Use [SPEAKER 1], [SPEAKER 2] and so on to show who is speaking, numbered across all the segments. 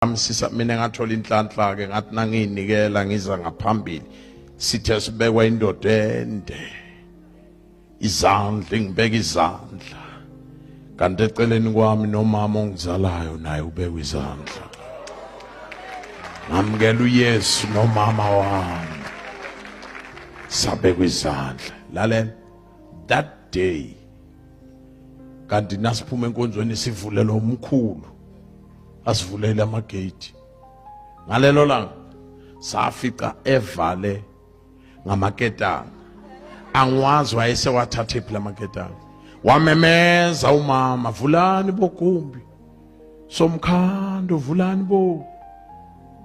[SPEAKER 1] Sisa mina ngathola inhlanhla ke, ngathi nangiyinikela ngiza ngaphambili, sithe sibekwa indoda ende izandla, ngibeka izandla, kanti eceleni kwami nomama ongizalayo naye ubekwa izandla. Ngamukela uYesu nomama wami, sabekwa izandla. Lalela, that day kanti nasiphuma enkonzweni sivulelwa umkhulu, asivulele amagate. Ngalelo langa safica evale ngamaketanga, angiwazi wayesewathathe phi lamaketanga. Wamemeza umama, "Vulani bogumbi somkhando, vulani bo,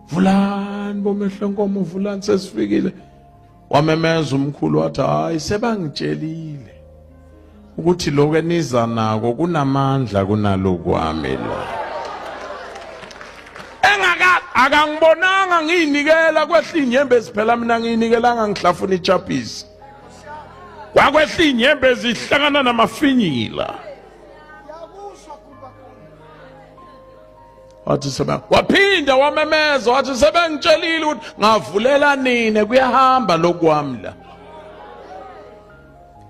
[SPEAKER 1] vulani bomehlo nkomo, vulani, sesifikile." Wamemeza umkhulu wathi, "Hayi, sebangitshelile ukuthi lokho eniza nako kunamandla kunalokwami la." Engaka akangibonanga ngiyinikela, kwehla inyembezi phela. Mina ngiyinikelanga ngihlafuna ichapisi, kwakwehla inyembezi ihlangana namafinyila. Wathi sebe, waphinda wamemeza wathi, "Sebengitshelile ukuthi ngavulela nine, kuyahamba lokwami la."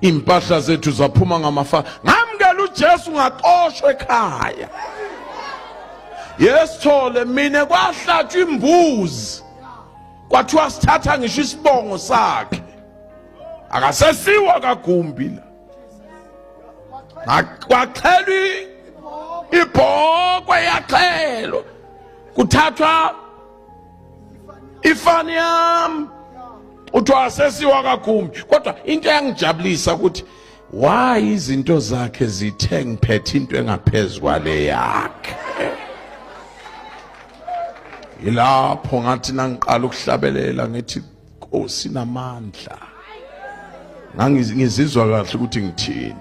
[SPEAKER 1] Impahla zethu zaphuma ngamafa. Ngamukela uJesu, ngaxoshwa ekhaya. Yesithole mina kwahlatshwa imbuzi, kwathiwa sithatha ngisho isibongo sakhe, akasesiwa kagumbi la. Kwaxhelwa ibhokwe, yaxhelwa, kuthathwa ifani yami, uthiwa asesiwa kagumbi. Kodwa into eyangijabulisa ukuthi why izinto zakhe zithe ngiphethe into engaphezulu kwale yakhe. Ilapho ngathi nangiqala ukuhlabelela ngithi, "Nkosi namandla," ngangizizwa kahle ukuthi ngithini.